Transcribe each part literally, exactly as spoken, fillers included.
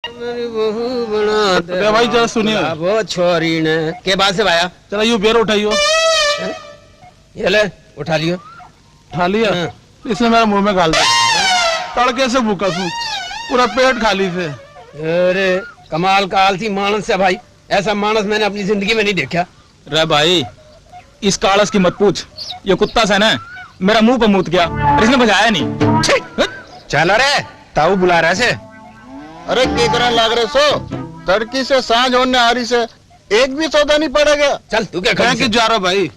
मेरी बहू बना दे। अरे भाई, जरा सुनिए। वो छोरी ने। के बात से भाया? चला, यू बेर उठाइयो। हैं? ये ले, उठा लियो। उठा लिया? हाँ। इसने मेरे मुंह में घाल दिया। तड़के से भूखा सूं, पूरा पेट खाली से। अरे, कमाल का आलसी मानस है भाई, ऐसा मानस मैंने अपनी जिंदगी में नहीं देखा। रे भाई, इस कालस की मत पूछ। ये कुत्ता से ना मेरा मुंह पे मूत गया और इसने बजाया नहीं। छी! चल रे, ताऊ बुला रहा से। अरे, के करन लाग रहे सो? तड़की से सांझ होने आ रही से, एक भी सौदा नहीं पड़ेगा। चल, तू क्या मैं कर कि जा रहा भाई।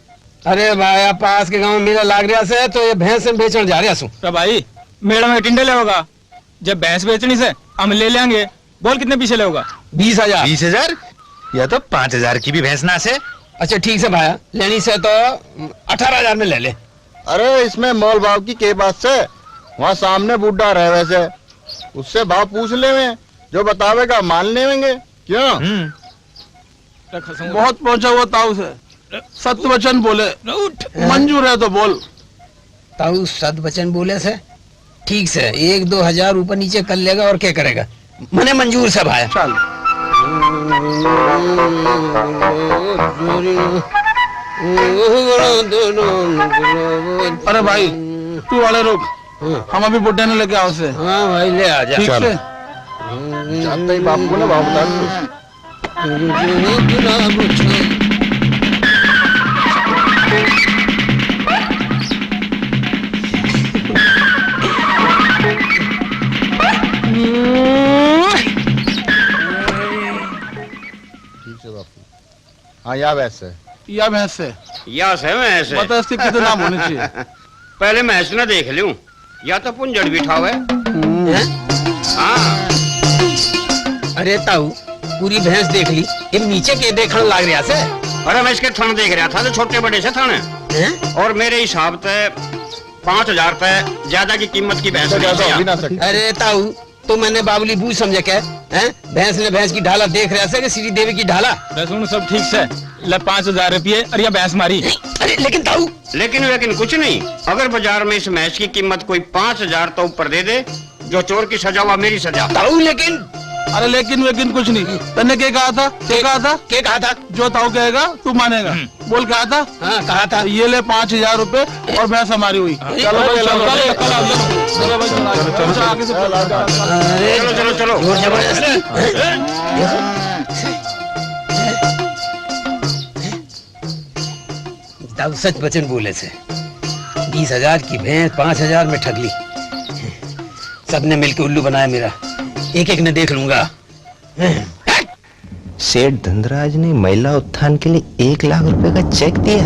अरे भाई, आप पास के गांव मेला लाग रहा से, तो ये भैंस बेचण जा रहा सू। तो भाई, मेले में टिंडे लेगा, जब भैंस बेचनी से, हम ले लेंगे। बोल, कितने पैसे लेगा? बीस हजार। बीस हजार? यह तो पाँच हजार की भी भैंस ना से। अच्छा, ठीक से भाया, लेनी से तो अठारह हजार में ले ले। अरे, इसमें मोल भाव की के बात से? वहाँ सामने बूढ़ा रहे वैसे, उससे भाव पूछ लेवे, जो बतावेगा मान लेवेंगे। क्यों? हम्म। बहुत पहुंचा हुआ ताऊ से, सत्य वचन बोले, मंजूर है तो बोल। ताऊ सद वचन बोले से, ठीक से, एक दो हजार ऊपर नीचे कर लेगा और क्या करेगा? मने मंजूर से भाया। चल। अरे भाई, तू वाले रुक, हम अभी बुड्ढे ने लेके आओ से। हाँ भाई, ले आ जा। ठीक चल। से? जाते ही बाप को ना भाव बता दो। ठीक है बापू। हाँ, या भैंस है। या भैंस है। या से भैंस है। बता, इसके कितने नाम होने चाहिए? पहले भैंस ना देख लूं, या तो पुंजड़ बिठावे। हैं? हाँ। अरे ताऊ, पूरी भैंस देख ली, ये नीचे के देखण लाग रहा से? अरे, मैं इसके थण देख रहा था, तो छोटे बड़े से थण। हैं? और मेरे हिसाब से पाँच हजार पे ज्यादा की कीमत की भैंस तो नहीं ज्यादा है। हो भी ना सकती। अरे ताऊ, तो मैंने बावली बूझ समझे के, हैं? भैंस ने भैंस की ढाला देख रहा से कि श्री देवी की ढाला? बस सुन, सब ठीक से, ले पाँच हजार रुपये और या भैंस मारी। अरे लेकिन ताऊ। लेकिन वेकिन कुछ नहीं, अगर बाजार में इस भैंस की कीमत कोई पाँच हजार तो ऊपर दे दे, जो चोर की सजा हुआ मेरी सजा। ताऊ लेकिन। अरे लेकिन वेकिन कुछ नहीं, तन्ने के कहा था? के कहा था? के कहा था? जो ताऊ कहेगा तू मानेगा। हम्म। बोल, कहा था? हाँ, कहा था। ये ले पाँच हजार रुपए और भैंस हमारी हुई। हाँ। चलो भाई, चलो, चलो, चलो, चलो, चलो, चलो, चलो, आगे से चलो, चलो, चलो। अरे, चलो, चलो, चलो। जोर जबरदस्ती। दाऊ सच वचन बोले से। बीस हजार की भैंस पाँच हजार में ठग ली। सबने मिलके उल्लू बनाया मेरा। एक एक ने देख लूंगा। सेठ धनराज ने महिला उत्थान के लिए एक लाख रुपए का चेक दिया।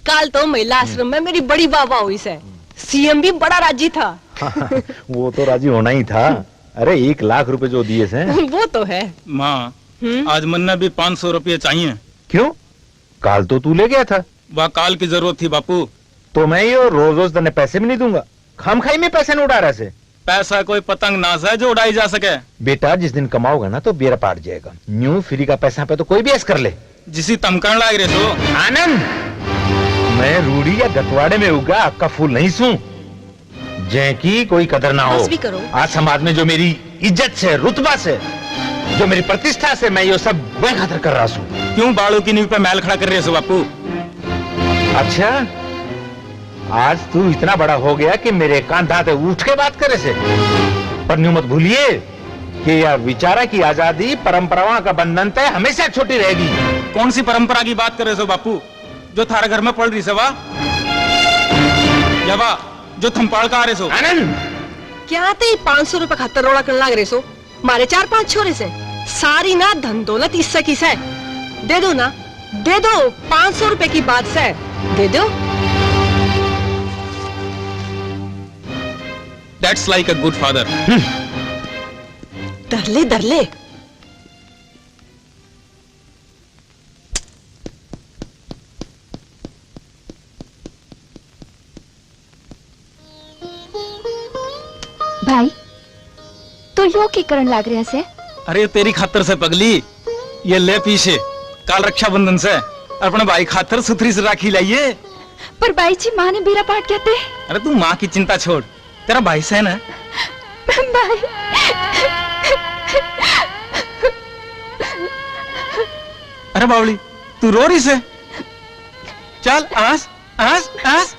काल तो महिला आश्रम में मेरी बड़ी वाह वाह हुई से। सीएम भी बड़ा राजी था। वो तो राजी होना ही था। अरे, एक लाख रुपए जो दिए से। वो तो है। माँ, हम्म? आज मन्ने भी पाँच सौ रुपये चाहिए। क्यों? काल तो तू ले गया था। वह काल की जरूरत थी बापू। तो मैं यो रोज रोज तन्ने पैसे भी नहीं दूंगा। खामखाई में पैसे न उड़ा रहा से। पैसा कोई पतंग ना से जो उड़ाई जा सके। बेटा, जिस दिन कमाओगा ना तो बेरा पाट जाएगा। न्यू फ्री का पैसा पे तो कोई भी ऐश कर ले। जिसी तम करण लाग रहे सो। आनंद, मैं रूढ़ी या गतवाड़े में उगा आका फूल नहीं सूं, जैकी कोई कदर ना हो। बस भी करो। आज समाज में जो मेरी इज्जत से, रुतबा से, जो मेरी प्रतिष्ठा से, मैं यो सब वह खातर कर रहा सूं। क्यों बालों की नींव पे मैल खड़ा कर रहे सो बापू? अच्छा, आज तू इतना बड़ा हो गया कि मेरे कांधा पे उठ के बात करे से। पर न्यू मत भूलिए कि यह विचारा की आजादी परंपरावां का बंधन तय हमेशा छोटी रहेगी। कौन सी परंपरा की बात करे सो बापू, जो थारे घर में पड़ रही से वा? या वा, जो थम पाल का आ रहे सो? आनंद! क्या ते पाँच सौ रुपए खातर रोड़ा करने लाग रहे सो? मारे चार पांच छोरे से, सारी ना धन दौलत इससे की से। दे दो ना, दे दो, पांच सौ रुपए की बात से, दे दो। That's like a good father. धर ले, धर ले। भाई, तो यो की करण लाग रहा से? अरे, तेरी खातर से पगली, ये ले पीसे, काल रक्षाबंधन से, अपने भाई खातर सुथरी सी राखी लाइए। पर भाई जी, माँ ने बेरा पाट कहते। अरे, तू माँ की चिंता छोड़, तेरा भाई से ना। भाई। अरे बावली, तू रो रही से? चल, आस, आस, आस।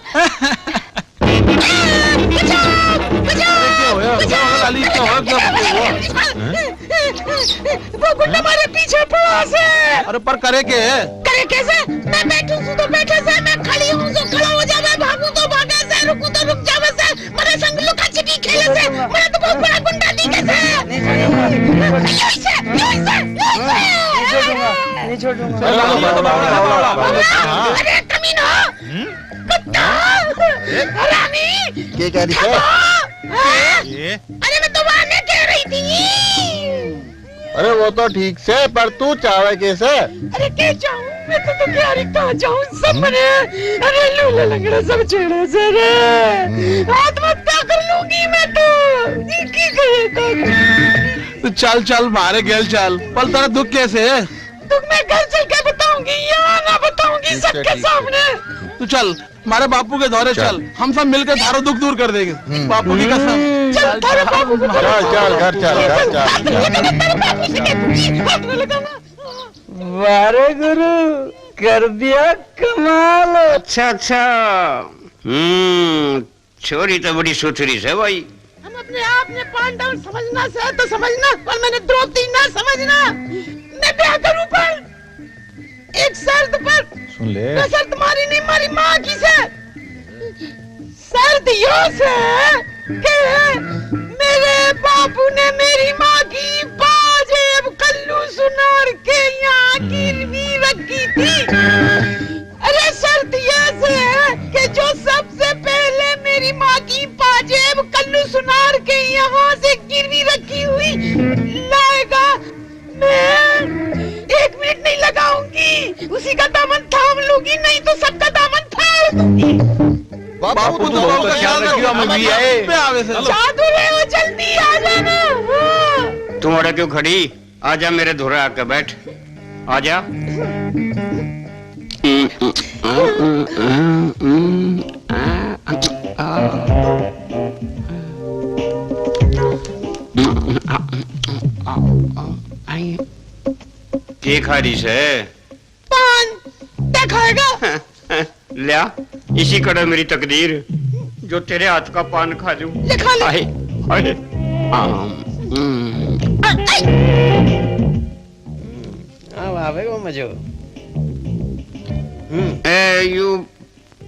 बचाओ, बचाओ, अरे क्या होया? बचाओ, क्या होया, लाली, क्या होया, क्या होया? वो गुंडा मारे पीछे पड़ा से। अरे पर करे के? करे कैसे? मैं बैठू हूँ तो बैठे से, मैं खड़ी हूँ तो खड़ा हो जावे, भागू तो भागे से, रुकू तो रुक जावे से, मेरे संग लुका छिपी खेले से, मेरा तो बहुत बड़ा गुंडा दिखे से। नहीं छोड़ूंगा। नहीं छोड़ूंगा। नहीं छोड़ूंगा। अरे कमीना, कुत्ता, हरामी, के कह रही है? हाँ? ये? अरे मैं तो वहां कह रही थी। अरे वो तो ठीक से, पर तू चाहे कैसे? अरे के चाहूं मैं तो, तो क्या रे कहाँ जाऊं सब मने। अरे लूला लंगड़ा सब छेड़े से रे। आत्महत्या कर लूंगी मैं तो। ये की करे तो। तू चल चल, मारे गेल चल। पर तेरा दुख कैसे है? दुख मैं घर चल के बताऊंगी, यहाँ ना बताऊंगी सबके सामने। तू चल, हमारे बापू के धोरे चल। चल, हम सब मिलकर थारो दुख दूर कर देंगे। हम्म। बापू की कसम। चल, थारे बापू को चल, चल, घर चल, घर चल, घर चल। तेरे बापू से कहूंगी, हाथ में लगाना। वाह रे गुरु, कर दिया कमाल। अच्छा, अच्छा। हम्म, छोरी तो बड़ी सुथरी से भाई। हम अपने आप ने पांडव समझना से तो समझना, पर मैंने द्रौपदी ना समझना। मैं ब्याह करूं पर एक शर्त पर। सुन ले। मैं शर्त मारी नहीं, मारी माँ की से। शर्त यो से कि मेरे बापू ने मेरी माँ की पाजेब कल्लू सुनार के यहाँ गिरवी रखी थी। अरे शर्त ये से कि जो सबसे पहले मेरी माँ की पाजेब कल्लू सुनार के यहाँ से गिरवी रखी हुई लाएगा, मैं एक मिनट नहीं लगाऊंगी, उसी का दामन थाम लूंगी, नहीं तो सबका दामन फाड़ दूंगी। बापू, तू तो बहुत ख्याल रखियो, हम भी आए। पे आवे से। जादू ले, जल्दी आ जाना। हाँ। तू अड़े क्यों खड़ी? आजा मेरे धोरे आके बैठ, आजा। के खा रही से? पान, ते खाएगा? ल्या, इसी कड़े मेरी तकदीर, जो तेरे हाथ का पान खा लूं। ले खा ले। हाय, हाय। आम, हम्म। आ, आ। अब आवेगा मजो। हम्म। ए, यू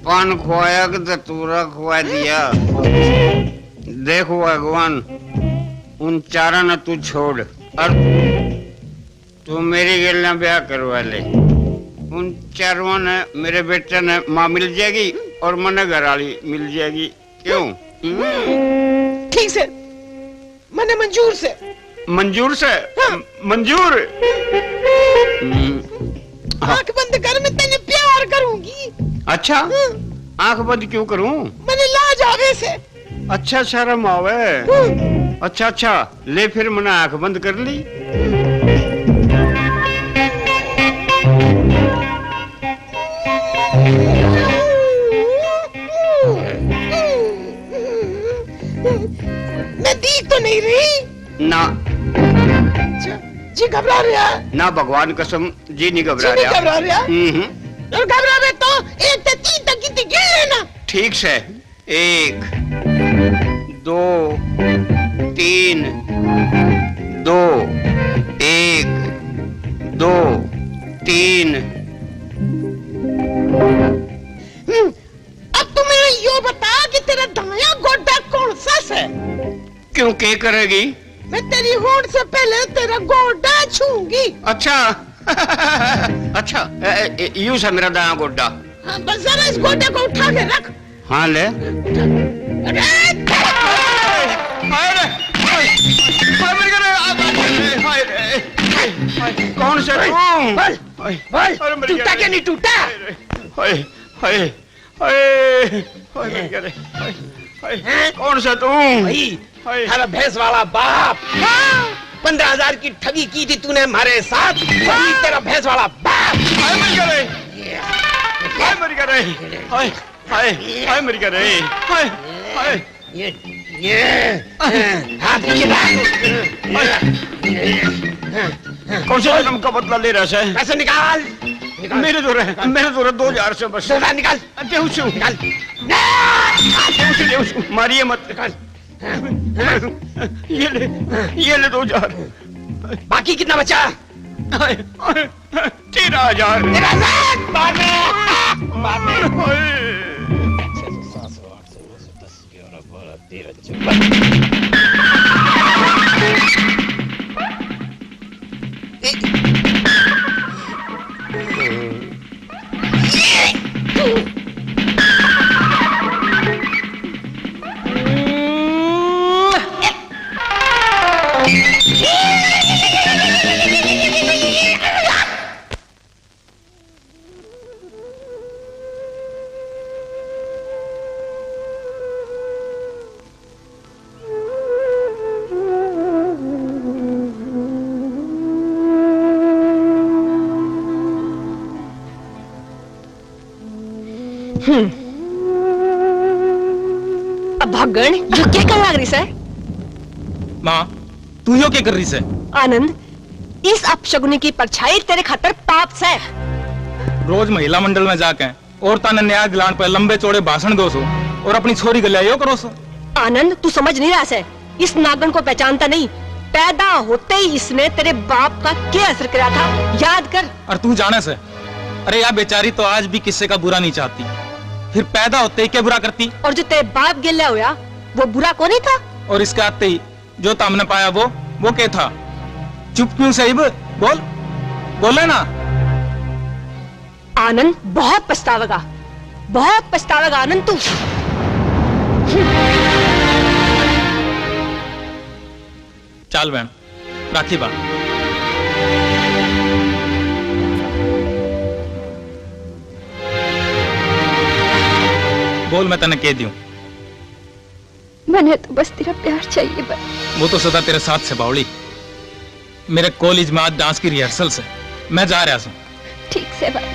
पान खुआया कि धतूरा खुआ दिया? देख भगवान, उन चारा ने तू छोड़, और तू मेरी गेल ना ब्याह करवा ले। उन चारों ने, मेरे बेटे ने माँ मिल जाएगी और मने घर वाली मिल जाएगी। क्यों? हम्म। ठीक से, मने मंजूर से। मंजूर से? हाँ। मंजूर? हम्म। हाँ। आंख बंद कर, मैं तेने प्यार करूंगी। अच्छा? हाँ। आंख बंद क्यों करूं? मने लाज आवे से। अच्छा, शर्म आवे। हम्म। अच्छा, अच्छा, ले फिर मने आंख बंद कर ली। मैं दीख तो नहीं रही? ना। अच्छा, जी घबरा रहा है? ना, भगवान कसम, जी नहीं घबरा रहा। जी नहीं घबरा रहा? हम्म। और घबरावे तो एक से तीन तक गिनती गिन लेना। ठीक से। एक, दो, तीन, दो, एक, दो, तीन। हम्म, अब तू मेरे यो बता कि तेरा दायां गोडा कौन सा से? क्यों, के करेगी? मैं तेरी होठ से पहले तेरा गोडा छूंगी। अच्छा। अच्छा, ए, ए, ए, यूं सा मेरा दायां गोडा। हाँ, बस जरा इस गोडे को उठा के रख। हाँ, ले। अरे! हाय रे! हाय! हाय, मर गया रे! आ, हाय रे! हाय! कौन सा तू? भाई, भाई, भाई, अरे, मर गया रे। टूटा क्या नहीं टूटा? हाय रे! हाय, हाय! हाय, हाय, मर गया रे। हाय, हाय। हैं? कौन सा तू? वही, हाय। तेरा भैंस वाला बाप। हाँ। पन्द्रह हजार की ठगी की थी तूने हमारे साथ। वही हाँ। तेरा भैंस वाला बाप। हाय, मर गया रे। ये। हाय, मर गया रे। हाय, हाय, हाय, मर गया रे। हाय, हाय। ये कौन से जन्म का बदला ले रहा है? पैसे निकाल, निकाल। मेरे तो रहे, मेरे तो रहे दो हजार से बस। दो हजार निकाल। देऊ सू। निकाल। देऊ सू, देऊ सू। मारिए मत। निकाल। ये ले, ये ले दो हजार। बाकी कितना बचा? तेरह हजार। तेरह हजार। बाद में, बाद में। ओए। हम्म। अब भागण, यो के कर लाग रही सै? माँ, तू यो के कर रही सै? आनंद, इस अपशगुनी की परछाई तेरे खातर पाप सै। रोज महिला मंडल में जाके औरतां ने न्याय दिलाण पे लंबे चौड़े भाषण दो सो और अपनी छोरी गल्या यो करो सो। आनंद, तू समझ नहीं रहा सै, इस नागण को पहचानता नहीं। पैदा होते ही इसने तेरे बाप का क्या असर करा था, याद कर। और तू जाने सै, अरे, या बेचारी तो आज भी किसी का बुरा नहीं चाहती, फिर पैदा होते ही क्या बुरा करती? और जो तेरे बाप गेल्या होया, वो बुरा को नहीं था? और इसके आते ही जो तो हमने पाया वो, वो क्या था? चुप क्यों सै इब? बोल, बोले ना। आनंद बहुत पछतावेगा, बहुत पछतावेगा आनंद तू। चाल बहन, राखी बांध। बोल, मैं तने के दूं? मैंने तो बस तेरा प्यार चाहिए बस। वो तो सदा तेरे साथ से बावली। मेरे कॉलेज में आज डांस की रिहर्सल से, मैं जा रहा हूँ। ठीक से बाय।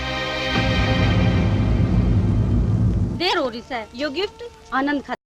देर हो रही सै, यो गिफ्ट आनंद खा